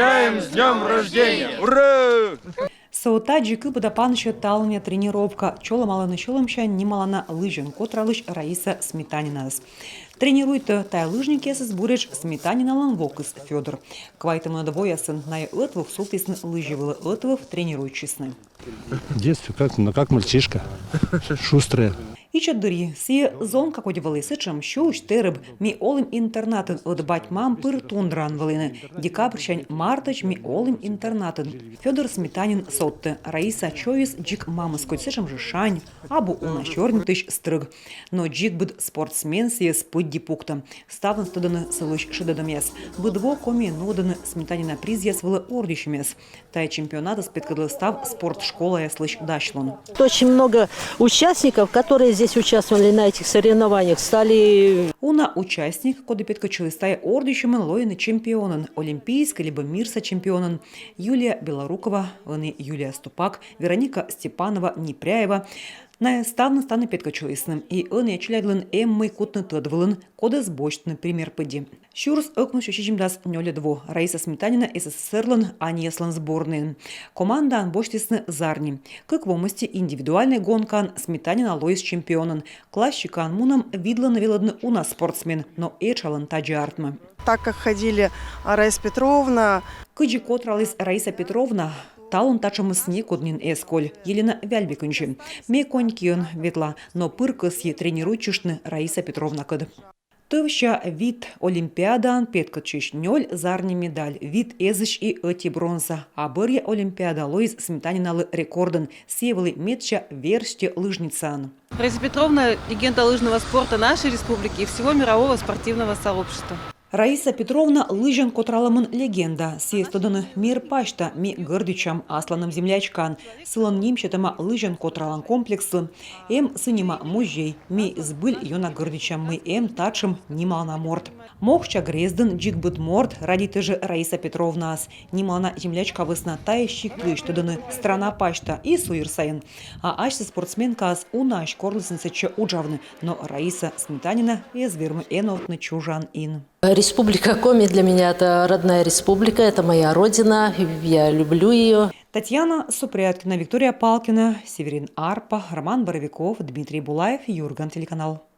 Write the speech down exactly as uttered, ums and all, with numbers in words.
С днём рождения! Ура! Со тадзи кыпыда панссьӧ талунъя тренировка. Чолӧмалӧны сьӧлӧмсянь нималана лызьӧн котралысь Раиса Сметанинаӧс. Тренируйтӧ тайӧ лыжникъясӧс буретш Сметаниналӧн вокыс Фёдор. Квайтымынӧд воясын найӧ ӧтвыв сувтісны лызьӧ вылӧ, ӧтвыв тренируйтчисны. В детстве как, ну, как мальчишка. Шустрая. Ичӧт дырйи сійӧ зонка кодь вӧлі, сэтшӧм сюсь, тэрыб. Ми олім интернатын, ӧд бать-мам пыр тундраын вӧліны. Декабрсянь мартӧдз ми олім интернатын. Фёдор Сметанин содтӧ: Раиса чойыс дзик мамыс кодь, сэтшӧм жӧ шань, абу уна сёрнитысь, стрӧг. Но дзик быд спортсмен сійӧс пыдди пуктӧ. Ставныс тӧдӧны сылысь шедӧдӧмъяс. Быд во Комиын нуӧдӧны Сметанина призъяс вылӧ ордйысьӧмъяс. Тайӧ чемпионатыс петкӧдлӧ став спорт школаяслысь дасьлун. Очень много участников, которые здесь участвовали на этих соревнованиях, стали... Уна участник, коді петкӧдчыліс тайӧ ордйысьӧмын, лоины чемпионӧн, олимпийскӧй либӧ мирса чемпионӧн. Юлия Белорукова, ӧні Юлия Ступак, Вероника Степанова, Непряева. Найӧ ставныс тані петкӧдчылісны. И ӧнія челядьлӧн эм мый кутны тӧд вылын, кодӧс босьтны пример пыдди. Сюрс ӧкмыссё сизимдас нёльӧд во. Раиса Сметанина СССР-лӧн аньяслӧн сборнӧйын. Командаын босьтісны зарни. Кык во мысти индивидуальнӧй гонкаын Сметанина лоис чемпионӧн. Классикаын мунӧм видлӧны велӧдны уна спортсмен, но этшалӧн тадзи артмӧ. Так как ходили, а, Раиса Петровна. Кыдзи котраліс Раиса Петровна, талун татшӧмыс некод нин эз коль, Елена Вяльбекӧнджи. Ме конькиӧн ветла, но пыр кӧсйи тренируйтчыштны Раиса Петровнакӧд. Тӧвся вит олимпиадаын петкӧдчысь: нёль зарни медаль, вит эзысь и ӧти бронза. А бӧръя олимпиада лоис Сметаниналы рекордӧн, сійӧ вӧлі медся верстьӧ лыжницаын. Раиса Петровна — легенда лыжного спорта нашей республики и всего мирового спортивного сообщества. Раиса Петровна — лызьӧн котралӧмын легенда. Сійӧс тӧдӧны мир пасьта. Ми гӧрдитчам асланым землячкаӧн. Сылӧн ним сетӧма лызьӧн котралан комплекслы. Эм сы нима музей. Ми збыль ёна гӧрдитчам, мый эм татшӧм нималана морт. Мохча грездын дзик быд морт радейтӧ жӧ Раиса Петровнаӧс. Нималана землячка вӧсна тайӧ сиктлысь тӧдӧны страна пасьта и суйӧр сайын. А асьсӧ спортсменкаыс унаысь корлісны сэтчӧ уджавны. Но Раиса Сметанина эз вермы эновтны чужан ин. Республика Коми для меня — это родная республика, это моя родина, я люблю ее. Татьяна Супряткина, Виктория Палкина, Северин Арпа, Роман Боровиков, Дмитрий Булаев, «Юрган» телеканал.